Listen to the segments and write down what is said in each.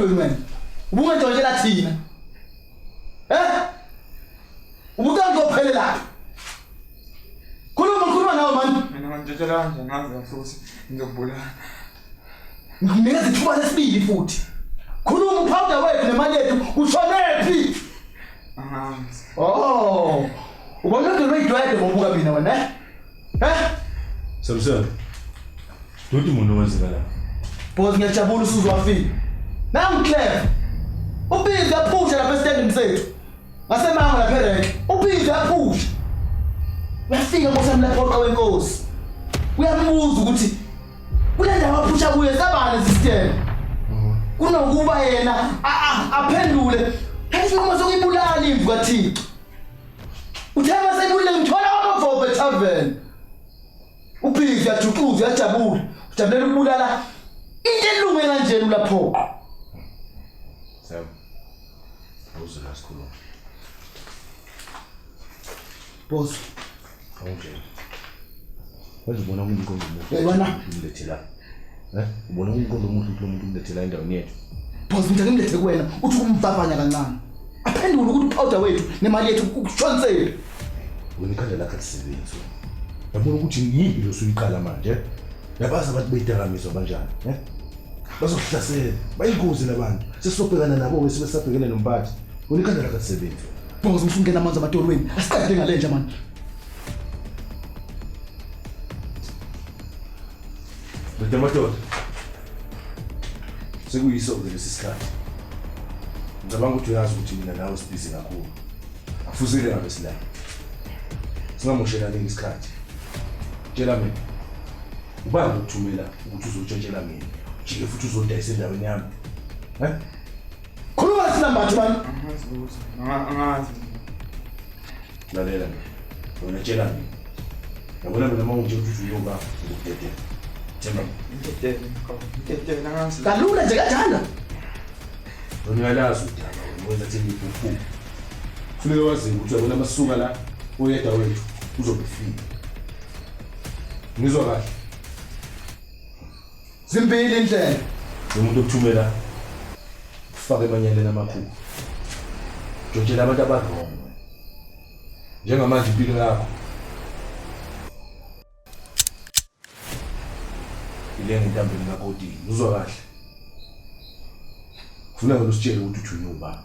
Ubungadoyi wena. Ubungantshontshela thina. Eh? Ubukanti ophelela. Khuluma khuluma nawe mani. Mina ngantshontshelwa kanjani ngazi kahle ukuthi ngizokubulala. Ngikunikeza ithuba lesibili futhi. Khuluma uphawuda wethu nemali yethu ushonephi? Angazi. Oh. Ubona ukuthi uyidwede ngobuka mina wena, eh? Eh? Samson. Doti muntu owenzeka la. Boss ngiyajabula usuzwafika. Nangu clever. Ubhizi aphusha lapha esitendini sethu. Ngasemango lapha erenke. Ubhizi aphusha. Uyafika Nkosi yami lapho oqa wenkosi. Uyambuza ukuthi kule ndawo aphusha kuye sabani system. Kunokuba yena aphendule. Hayi isinqumo sokuyibulala imvu kaThixo. Uthe masebulele ngithola kwamavobe tavern. Ubhizi uyajuxuza uyajabula. Ujabulela ukubulala into elunge kanjena ulapho. Sam. Awuzula sikhuluma. Boss. Awungena. Manje ubona kumqondo omuhle. Yayibona? Umlethe la. Eh? Ubona kumqondo omuhle ukuthi lo muntu umlethe la endaweni yethu. Boss ngithe ngimlethe kuwena uthi kumvavanya kancane. Aphendule ukuthi upowder wethu nemali yethu kushonsephi. Wena ikhanda lakho alisebenzi wena. Yabona ukuthi yimpi lo suyiqala manje. Yabazi abantu beyidakamizwa banjani, eh? Bazokuhlasela. Bayingozi labantu. Sesizobhekana nabo ke sibe sisabhekene nomphathi. Wena ikhanda lakho alisebenzi. Boss usungena amanzi amadolweni. Asiqede ngalenja manje. Ndoda madoda. Sekuyiso-ke lesi sikhathi. Ngicabanga ukuthi uyazi ukuthi mina nawe sibhizi kakhulu. Akufuzile ngabe sila. Singamoshelani isikhathi. Tshela mina. Ubani okuthumela ukuthi uzotshentshela mina? Jike futhi uzodayisa endaweni yami. Eh? Khuluma sinambathu bani? Angazi lutho. Angazi. Lalela mina. Wena tshela mina. Yabona mina uma ungitshela ukuthi uyoka ngikudedela. Themba mina. Ngidedele. Ngidedele angazi. Kalula nje kanjalo. Wena uyalazi udaba wena wenza thina iphuphu. Funeka wazi ukuthi uyabona masuka la oyedwa wethu uzobe efile. Ngizwa kahle. Zimbili indlela. Lo muntu okuthumela kufaka emanyaleni amakhulu. Ntshontshela abantu abarong. Njengamanje impilo yakho ilenga entambeni kakotini. Uzwa kahle. Kufuna wena usitshele ukuthi uthunywe ubani.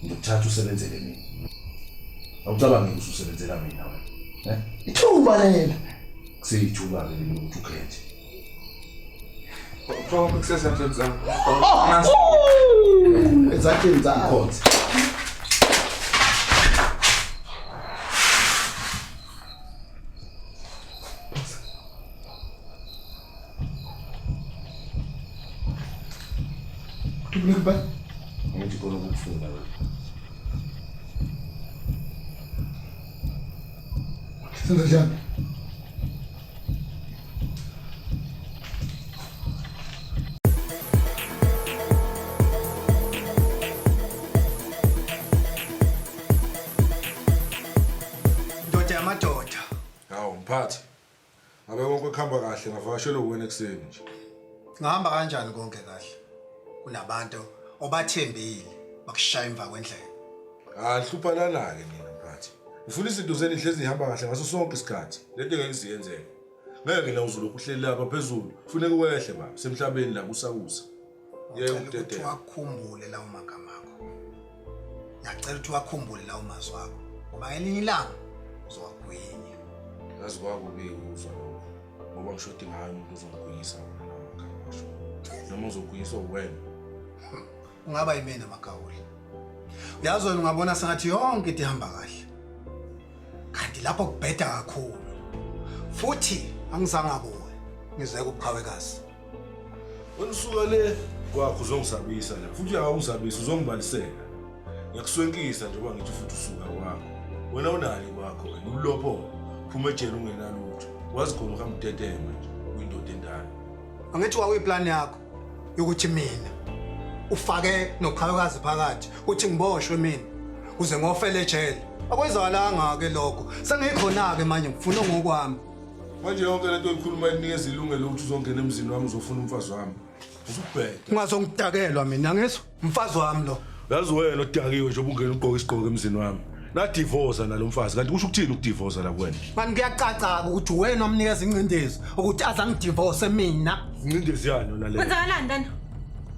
Ngizokuthatha usebenzele mina. Awucabangi ukuthi usebenzela mina wena. Eh? Ithuba lela. Kuseyithuba-ke leli ukuthi ukhethe. Konke kusezandleni zami. Ezandleni zakho. Ukhonze. Dubuleka ba? Angithi khona ukufunda wena. Senza njani? Ndoda yamadoda. Hawu mphathi. Ngabe konke kuhamba kahle ngavakashelwa uwena ekuseni nje. Ngahamba kanjani konke kahle? Kunabantu obathembile bakushaya emva kwendlela. Hayi hlupha lana-ke nina mphathi. Ngifuna izinto zenu hlezi zihamba kahle ngaso sonke isikhathi. Lento ngeke iziyenzeke. Ngeke la uzolokhu uhleli lapha phezulu. Funeka wehle baba semhlabeni la kusakusa. Yeke Ngicela ukuthi ukudedela. uwakhumbule lawo magama akho. Ngiyacela ukuthi uwakhumbule lawo mazwi akho. Ngoba ngelinye ilanga uzowagwinya. Yazi kwakubi ukuzwa lokho. Ngoba ngishodi ngayo umuntu ozongigwinyisa wona lawo magama asho. Noma uzogwinyiswa uwena. Ungaba yimina Magawula. Uyazi wena ungabona sengathi yonke into ihamba kahle. Kanti lapho kubheda kakhulu. Futhi angizange kuwe. Ngize kuqhawekazi. Wena usuka le kwakho uzongisabisa la. Futhi uyakungizabisa uzongibalisela. Ngiyakuswenkisa njengoba ngithi futhi usuka kwakho. Wena unani kwakho wena ulopho. Phuma ejele ungenalutho. Wazi khona uhamba utetema nje uyindoda endala. Angithi kwakuyiplan yakho yokuthi mina ufake noqhawekazi phakathi uthi ngiboshwe mina kuze ngofele ejele. Akwenzakalanga ke lokho. Sengikhona ke manje ngifuna ngokwami. Manje yonke lento oyikhuluma inikeza ilungelo ukuthi uzongena emzini wami uzofuna umfazi wami. Usubheda. Ungazongidakelwa mina ngizwa umfazi wami lo. Yazi wena odakiwe nje ubungena ugqoka isigqoko emzini wami. Nadivosa nalo mfazi kanti kusho ukuthini ukudivosa la kuwena? Mani kuyacaca ukuthi wena omnikeza incindezi ukuthi aze angidivorce mina. Incindezi yani yona leyo. Kwenzakalani lana?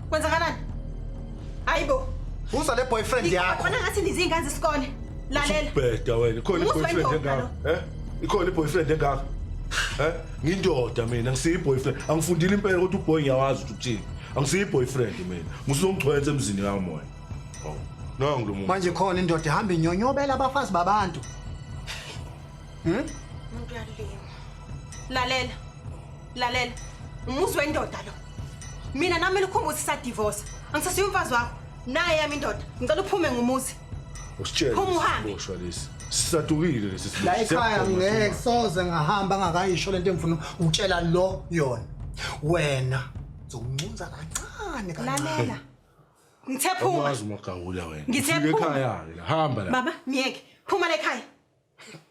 Kwenzakalani? Hayibo. Uza le boyfriend yakho. Khona ngathi nizingane zesikole. Lalela. Ubheda wena. Ikhona Umuzi i-boyfriend wendoda engaka? Eh? Ikhona i-boyfriend engaka? Eh? Ngindoda mina, ngisiyi boyfriend. Angifundile impela ukuthi uboy ngiyawazi ukuthi uthini. Angisiyi boyfriend mina. Ngisuzongigcwensa emzini wami wena. Hawu. Nangu lo muntu. Manje khona indoda ihamba inyonyobela abafazi babantu. Umuntu uyalima. Lalela. Lalela. Umuzi wendoda lo. Mina nami likhumbuza isadivorce. Angisasiyo umfazi wakho. Naye yami indoda. Ngicela uphume ngomuzi. Usitshele. Phuma uhambe. Boshwa lesi. Sisadukile lesi La ekhaya Siyabhoma ngeke soze ngahamba ngakayisho lento engifuna ukutshela lo yona. Wena uzokunxuza kancane kancane. Lalela. Ngithe phuma. Awumazi umagawula wena. Ngithe Ufike phuma. ekhaya-ke la. Hamba la. Baba, miyeke. Phuma la ekhaya.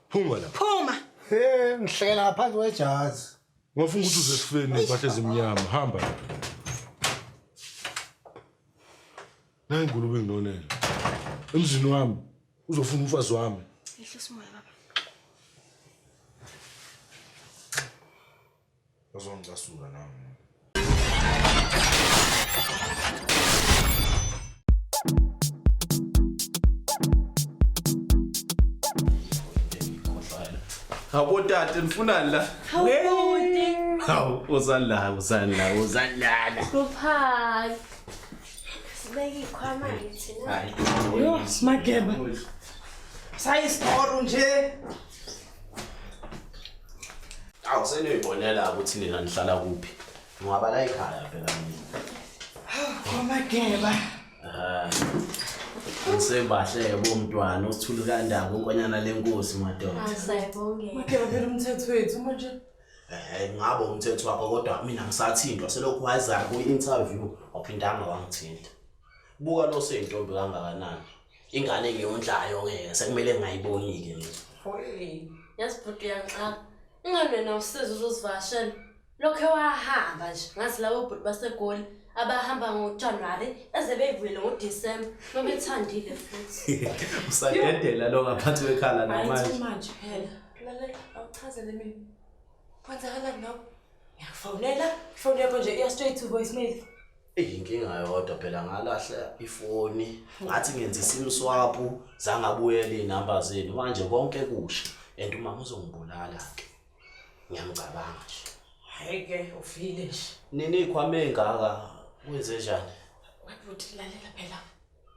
Phuma la. Phuma. Hey, ngihlekela ngaphansi kwejazi. Ungafunga ukuthi uze esifeni nempahla ezimnyama. Hamba la. Nayi ingulube enginonela. Emzini wami uzofuna umfazi wami. Yehlisa umoya baba. Bazongicasula nami. Hawu tata nifunani la? Hawu Hawu uzani la uzani la uzani la. Kupha. Sibeke ikhwama thina. Hayi. Yo, Mageba. Sayisitoru nje. Awu seniyibonela ukuthi nina nihlala kuphi. Ngingaba la ekhaya phela mina. Kwamageba. Ngisebahle bomntwana usithulu kandaba unkonyana lenkosi madoda. Asayibonge. Mageba phela umthetho wethu manje. Eh ngabe umthetho wakho kodwa mina ngisathintwa selokhu waza ku-interview waphindanga wangithinta. Buka lo seyintombi kangakanani. Ingane engiyondlayo ke sekumele ngayiboni ke mina. Yazi bhuti uyangixaka. Ingane wena usiza uzosivakashela. Lokho wahamba nje ngathi labo bhuti baseGoli abahamba ngoJanuary eze beyivuyele ngoDisemba babethandile futhi. Usadedela lo ngaphansi kwekhala Hayi namanje. too much phela. Lalela awuchazele mina. Kwenzakalani nawe? Ngiyakufonela. Ifoni yakho nje iya straight to voicemail. Inkinga yodwa phela ngalahla ifoni ngathi ngenza iSIM swap zangabuyela izinamba zenu manje konke kusha and umama uzongibulala ke ngiyamcabanga nje. Hayi ke ufile nje. Nini ikhwama engaka wenze njani? Webhuti lalela phela.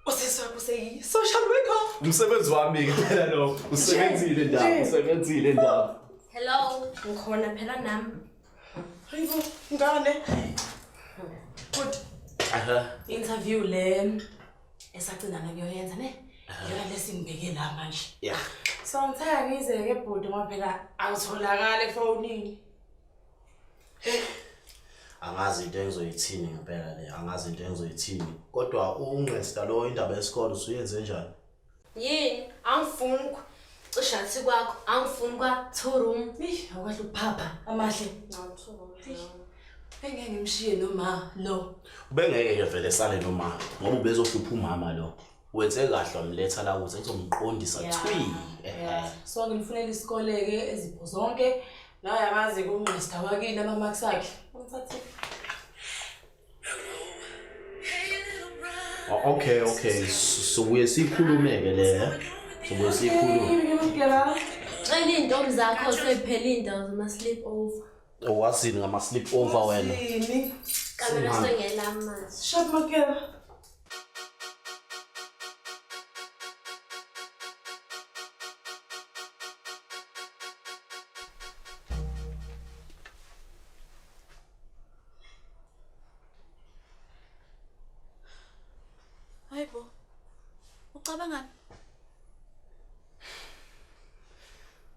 Usisi wakho useyi social worker. Umsebenzi wami ke phela lo usebenzile ndaba usebenzile ndaba. Hello, ngikhona phela nami. Hayibo, ngane. Good. Aha. Interview le esagcina nakuyoyenza ne. Iyona lesingibeke la manje. Yeah. So ngithaya ngize ke bhuti ngoba phela awutholakala efonini. Angazi into engizoyithini ngempela le angazi into engizoyithini kodwa ungqesta lo indaba yesikole usuyenze njani? Yini? Angifuni cishathi kwakho, angifuni kwa two room. Ih, awukahle ukuphapha amahle. Bengeke ngimshiye noma lo. Ubengeke ke vele sale noma ngoba ubezohlupha umama lo. Wenze kahle wamletha la ukuze kuzomqondisa thwi. Yeah. So ngimfunela isikole ke ezipho zonke. Nawe yamazi kungqesta wakini ama marks akhe. Ngithathe. Okay okay sobuye sikhulume ke le. Sobuye sikhulume. Ngiyabona. Cela iy'ntombi zakho seyiphela iy'ndawo zama-sleep over. Owazini ngama sleep over wena. Yini? Kamera sengelami manje. Shop Mageba. Hayibo. Ucabangani?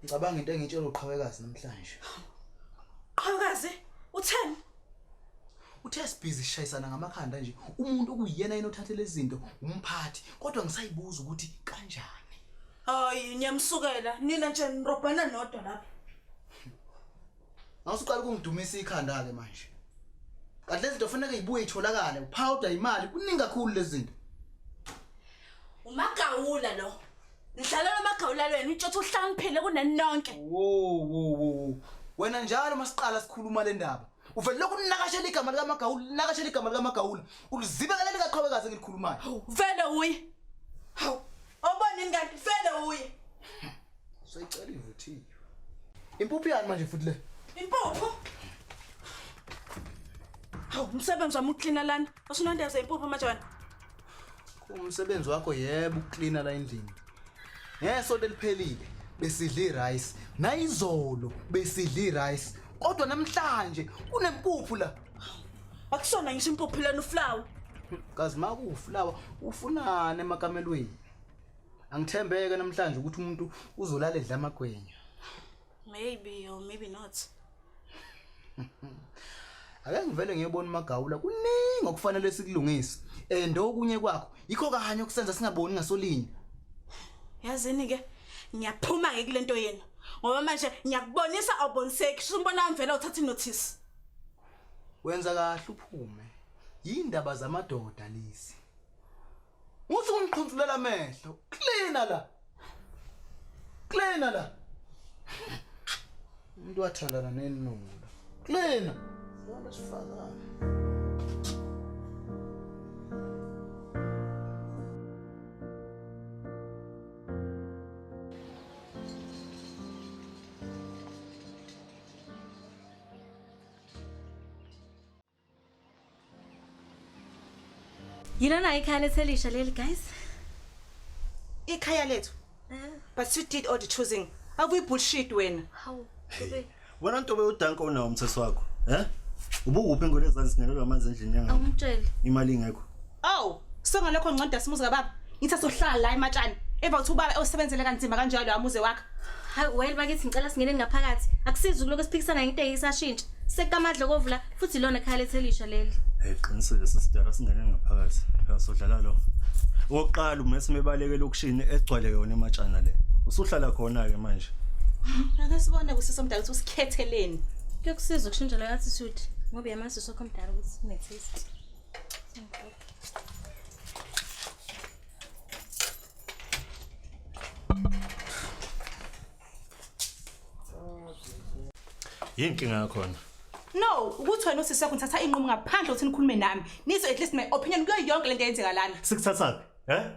Ngicabanga into engitshela uqhawekazi namhlanje. Qhawekazi, utheni? Uthe sibhizi sishayisana ngamakhanda nje. Umuntu okuyena yena othathe lezi zinto umphathi kodwa ngisayibuza ukuthi kanjani. Hayi, ngiyamsukela. Nina nje nirobhana nodwa lapha. Awusuqala ukungidumisa ikhanda ke manje. Kanti lezi zinto kufanele ibuye itholakale, upowder imali, kuningi kakhulu lezi zinto. Umagawula lo. Nidlalela umagawula wena utshotha uhlakaniphile kunenonke. Wo wo wo. Wena njalo masiqala sikhuluma le ndaba. Uvele lokhu unakashela igama likaMagawula, unakashela igama likaMagawula. Ulizibekele likaqhawekazi engilikhulumayo. Vele uye. Hawu. Awuboni yini kanti vele uye. Soyicela ivuthiwe. Impuphu yani manje futhi le? Impuphu. Hawu, umsebenzi wami uklina lana. Usunondeza impuphu manje wena. Umsebenzi wakho yebo ukuklina la endlini. Ngesonto eliphelile besidla irice, nayizolo besidla irice. Kodwa namhlanje kunempuphu la. Akusona ngisho impuphu lena uflower. Kazi makuflower ufunani emakamelweni? Angithembeke namhlanje ukuthi umuntu uzolala edla amagwenya. Maybe or maybe not. Ake ngivele ngiyobona uMagawula kuningi okufanele sikulungise. And okunye kwakho yikho kanye okusenza singaboni ngasolinye. Yazini ke ngiyaphuma ke kulento yenu. Ngoba manje ngiyakubonisa awuboniseki. Usumbona wami vele uthatha inotice. Wenza kahle uphume. Yindaba zamadoda lezi. Uthi ungiqhunsulela amehlo. Clean la. Clean la. Umuntu wathandana nenungu. Clean. Lona sifakana. Yilona ikhaya lethu elisha leli guys. Ikhaya lethu. But you did all the choosing. Avuyi bullshit wena. Hawu. Wena ntobe udanka unawo umthetho wakho, eh? Ubukuphi ingole ezansi singenelwa amanzi endlini yangapha? Awumtshele. Imali ingekho. Oh, songalokho nconda simuzi kababa. Ngithi sohlala la ematshani. Eva uthi ubaba osebenzele kanzima kanjalo amuze wakhe. Hayi well bakithi ngicela singene ngaphakathi. Akusizi ukulokhu siphikisana ngento eyisashintsha. Sekamadla kovula futhi lona ekhaya lethu elisha leli. Hey qinisile sisidala singene ngaphakathi. Phela sodlala lo. Okokuqala umese mebaleke lokushini egcwele yona ematshana le. Usuhlala khona ke manje. Ake sibone kusisi omdala ukuthi usikhetheleni. Kuyokusiza ukushintsha leyo attitude ngoba uyamazi usokho omdala ukuthi une taste. Yinkinga yakhona. No, ukuthi wena usisi wakho ngithatha inqumo ngaphandle ukuthi nikhulume nami. Nizwe at least my opinion kuyo yonke lento eyenzeka lana. Sikuthathaphi? Eh?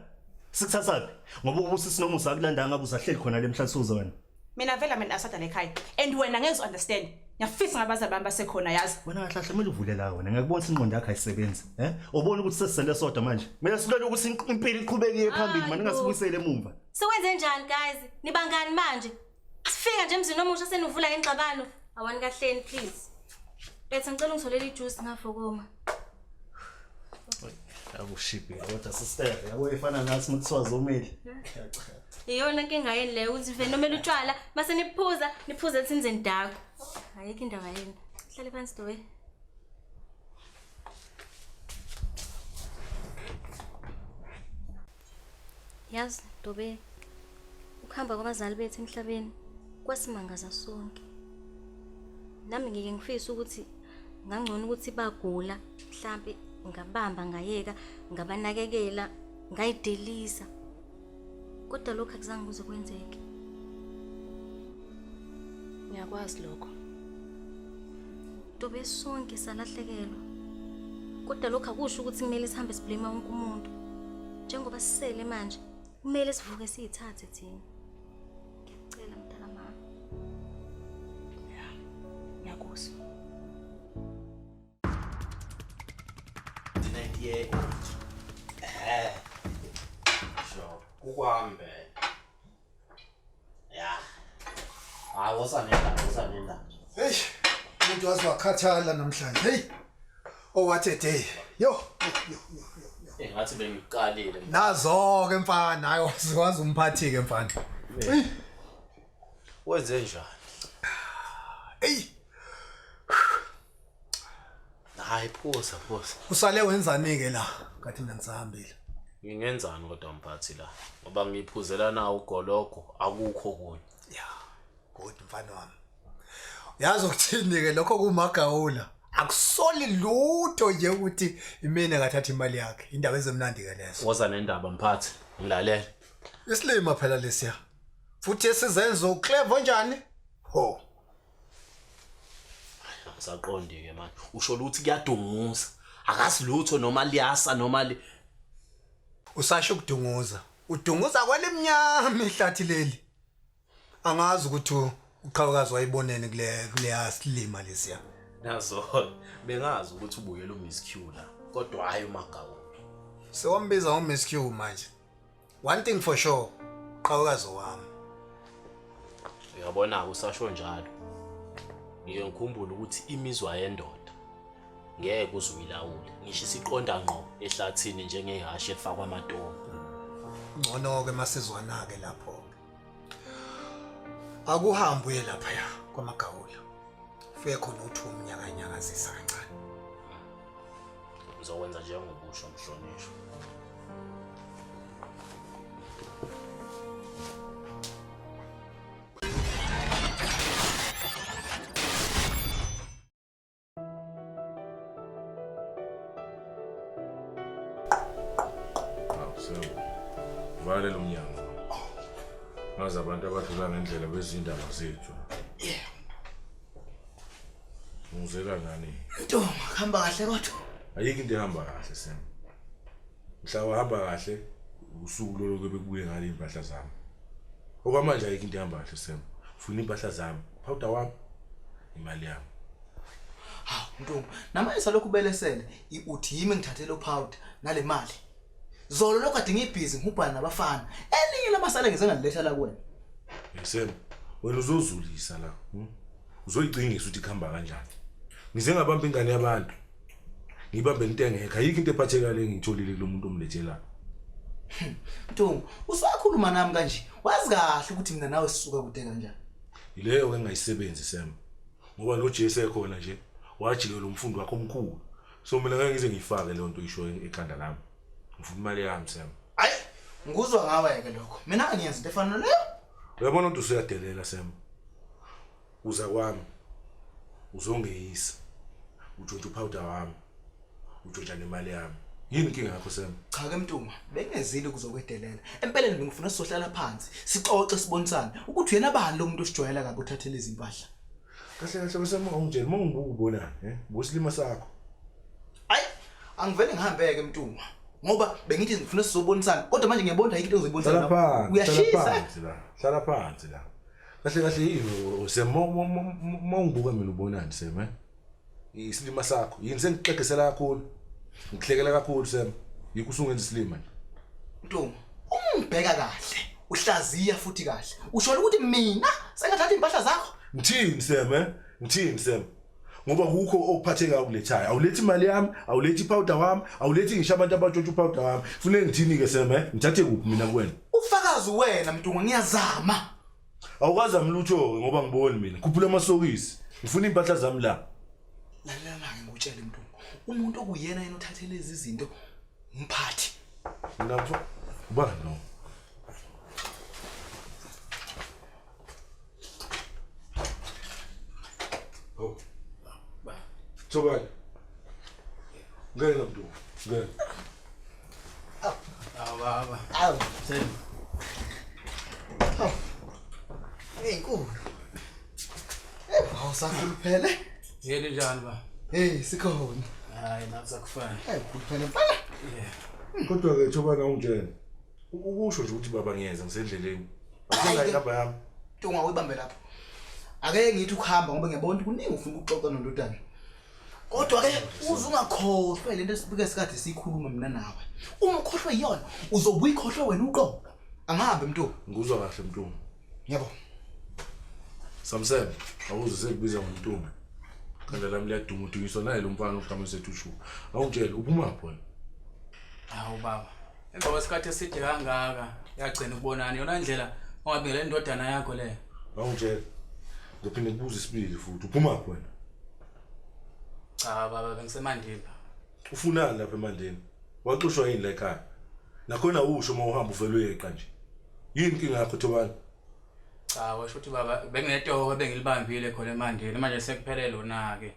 Sikuthathaphi? Ngoba ubusisi noma usakulanda ngabe usahleli khona le mhlasuza wena. Mina vela mina asada lekhaya and wena ngeke understand. Ngiyafisa ngabazali bami basekhona yazi. Wena kahle kahle kumele uvule la wena. Ngiyakubona ingqondo yakho ayisebenzi, eh? Ubona ukuthi sesisele sodwa manje. Mina silwela ukuthi impilo iqhubeke iye phambili manje ngingasibuyisele emumva. Sewenze njani guys? Nibangani manje? Sifika nje emzini omusha senuvula ngengxabano. Awani kahleni please. Bethe ngicela ungitholele ijuice ngafokoma. Akushibhi kodwa sister, yabo ifana nathi mkuthiwa zomile. Iyona inkinga yeni leyo ukuthi vele nomele utshwala mase niphuza niphuze ethi nize nidakwe. Ayikho indaba yenu. Hlale phansi Dobe. Yazi Dobe, ukuhamba kwabazali bethu emhlabeni kwasimangaza sonke. Nami ngike ngifisa ukuthi ngangcono ukuthi bagula mhlambe ngabamba ngayeka ngabanakekela ngayidelisa. Kodwa lokho akuzange kuze kwenzeke. Ngiyakwazi lokho. Dobe sonke salahlekelwa. Kodwa lokho akusho ukuthi kumele sihambe siblame wonke umuntu. Njengoba sisele manje, kumele sivuke siyithathe thina. Ngiyacela mntana mama. Yeah. Ngiyakuzwa. 98. Eh. Sure. Kukwambe. Ya. Hayi wosanenda, wosanenda. Hey, umuntu waze wakhathala namhlanje. Hey. Oh what a day. Yo, yo, yo, yo. Engathi bengiqalile. Nazo ke mfana, hayi wazi umphathi ke mfana. Hey. Wenze njani? Hey. Hayi phuza phuza. Usale wenzani ke la? Kathi mina ngisahambile. Ngingenzani kodwa mphathi la? Ngoba ngiphuzela na ugoloko akukho kunye. Yeah. Good mfana wami. Yazi ukuthini ke lokho kumagawula. Akusoli lutho nje ukuthi imina ngathatha imali yakhe. Indaba ezemnandi ke lezo. Woza nendaba mphathi, ngilalele. Isilima phela lesiya. Futhi esizenzo clever njani? Ho. Angisaqondi ke manje. Usho ukuthi kuyadunguza. Akazi lutho noma liyasa noma li Usasho ukudunguza. Udunguza kwelimnyama ihlathi leli. Angazi ukuthi uqhawekazi wayibonene kule kuleya silima lesiya. Nazo bengazi ukuthi ubuyela uMiss Q la. Kodwa hayi uMagawula. Sewambiza ngoMiss Q manje. One thing for sure, qhawekazi wami. Uyabona usasho njalo. Ngike ngikhumbule ukuthi imizwa yendoda ngeke uze uyilawule. Ngisho isiqonda ngqo ehlathini njengehhashi elifakwa amatomu. Ngcono ke masizwana ke lapho. Akuhambe uye lapha ya kwamagawula. Ufike khona uthi umnyakanyakazisa kancane. Ngizokwenza njengobusho mhlonishwa. Vale lo mnyango. Ngazi abantu abadlula ngendlela bezindaba zethu. Ngizela ngani? Ntombi, kuhamba kahle kodwa. Ayikho into ehamba kahle Sam. Mhla wahamba kahle usuku lolo ke bekubuye ngale impahla zami. Okwamanje ayikho into ehamba kahle Sam. Funa impahla zami, powder wami, imali yami. Hawu Ntombi, namanje salokhu ubelesele uthi yimi ngithathe lo powder nale mali. Zolo lokho kade ngibhizi ngihubhana nabafana. Elinye lamasale ngize ngaliletha la kuwena. Sam, wena uzozulisa la. Uzoyicingisa ukuthi kuhamba kanjani. Ngize ngabamba ingane yabantu. Ngibambe into engekho. Ayikho into ephathekayo engiyitholile kulo muntu omlethela. Ntombi, usakhuluma nami kanje. Wazi kahle ukuthi mina nawe sisuka kude kanjani. Yileyo ke engayisebenzi Sam. Ngoba lo Jesu ekhona nje wajikela umfundi wakhe omkhulu. So mina ngeke ngize ngiyifake leyo nto isho ekhanda lami. Ngifuna imali yami Sam. Hayi, ngikuzwa ngawe ke lokho. Mina angiyenzi into efana naleyo. Uyabona ukuthi usuyadelela Sam. Uza kwami. Uzongeyisa. Utshontsha upowder wami. Utshontsha nemali yami. Yini inkinga yakho Sam? Cha ke Mntungwa, bengezile ukuzokwedelela. Empeleni bengifuna sizohlala phansi, sixoxe sibonisane ukuthi uyena bani lo muntu osijwayela kabi uthathele izimpahla. Kahle kahle bese mawungitshela uma ngibuka ubonani, eh? Busilima sakho. Hayi, angivele ngihambeke Mntungwa. Ngoba bengithi ngifuna sizobonisana, kodwa manje ngiyabona ayikho into engizoyibonisana Hlala phansi, Uyashisa. hlala phansi la. Hlala phansi la. Kahle kahle yini Sam mawungibuka mina ubonani Sam, eh? Isilima sakho. Yini sengixegisela kakhulu. Ngikuhlekela kakhulu Sam. Yikho usungenza isilima nje. Mntungwa, ungibheka kahle, uhlaziya futhi kahle. Usho ukuthi mina sengathatha impahla zakho? Ngithini Sam, eh? Ngithini Sam? Ngoba kukho okuphathekayo kulethayo. Awulethi imali yami, awulethi powder wami, awulethi ngisho abantu abatshontsha powder wami. Funeka ngithini ke Sam, eh? Ngithathe kuphi mina kuwena? Ufakazi wena Mntungwa, ngiyazama. Awukwazi amlutho ke ngoba ngiboni mina. Khuphula amasokisi. Ngifuna impahla zami la. Lalela ke ngikutshele Mntungwa. Umuntu okuyena yena othathe lezi zinto umphathi. Ngapho ubani lo? Oh. Thobani. Ngena Mntungwa. Ngena. Awu baba. Awu. Sam. Hawu. Hey nkulu. Eh, awusakhuluphele. Yini njani ba? Hey, sikhona. Hayi nathi sakufana. Hey, khuluphele mfana. Yeah. Kodwa ke Thobani awungitshela. Ukusho nje ukuthi baba ngiyeza ngisendleleni. Awusengayi inamba yami. Mntungwa uyibambe lapho. Ake ngithi ukuhamba ngoba ngiyabona ukuthi kuningi ufuna ukuxoxa nondodana. Kodwa ke uze ungakhohlwa lento esibike sikade sikhuluma mina nawe. Uma ukhohlwe yiyona uzobuya ikhohlwe wena uqobo. Angihambe Mntungwa. Ngikuzwa kahle Mntungwa. Yebo. Samsem, awuze sekubiza ngoMntungwa. Khanda lami liyaduma udunyiswa naye lo mfana ogama sethu ushu. Awungitshele uphuma phi wena? Hawu baba. Emva kwesikhathi eside kangaka yagcina ukubonana yona indlela ongabingela indodana yakho le. Awungitshele. Ngizophinde ngikubuze isibili futhi uphuma phi wena? Cha baba bengisemandini. Ufunani lapha emandeni? Waxoshwa yini la ekhaya? Nakhona usho uma uhamba uvele uyeqa nje. Yini inkinga yakho Thobani? Cha, washo ukuthi baba benginetoho bengilibambile khona emandeni manje sekuphele lona-ke.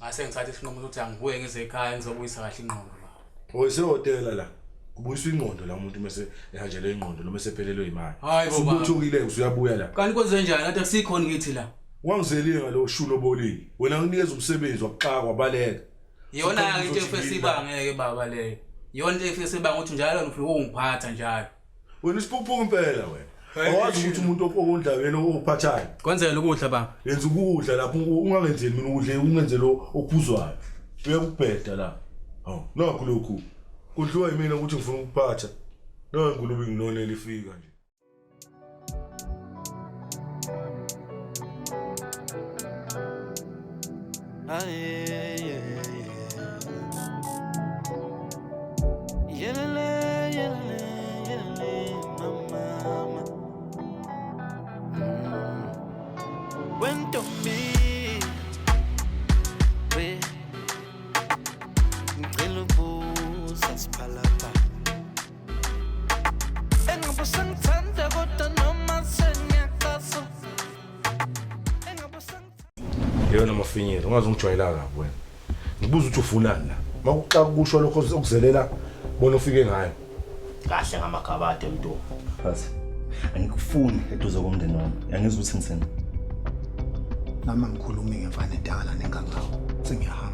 Ngase ngithatha isinqumo ukuthi angibuye ngize ekhaya ngizobuyisa kahle ingqondo baba. Oyisehhotela la. Kubuyiswa ingqondo la umuntu mase ehanjelwe ingqondo noma esephelelwe imali. Hayi bo baba. Usubuthukile usuyabuya la. Kanti kwenze njani? Kade kusikhona kithi la. Wangizelile ngalo shuni obolile. Wena nginikeza umsebenzi wakuxaka wabaleka. Iyona-ke into efike sibangeke baba leyo. Iyona into efike sibanga ukuthi njalo ngifuna ukungiphatha njalo. Wena isiphukuphuku impela wena. Awazi ukuthi umuntu okondla okuphathayo. Kwenzela ukudla baba. Yenza ukudla lapho ungangenzeli mina ukudla ungenzele ophuzwayo. Uyakubheda la. Hawu, nakho lokhu. Kudliwa yimina ukuthi ngifuna ukuphatha. Nayo ingulube nginonela ifika nje. Ah, yeah, yeah, yeah. Yelele, yelele, yelele, mama. Wentombi, we ngicela ukubuza siphalaphala. Engabe sengithanda kodwa noma sengiyacasa. Engabe Yona mafinyela, ungaze ungijwayela kabi wena. Ngibuza ukuthi ufunani la. Makuxa kusho lokho okuzelela bona ufike ngayo. Kahle ngamagabade mntu. Phathi. Angikufuni eduze komndeni wami. Angizwa ukuthi ngithini. Nami angikhulumi ngemfana endala nengangawo. Sengiyahamba.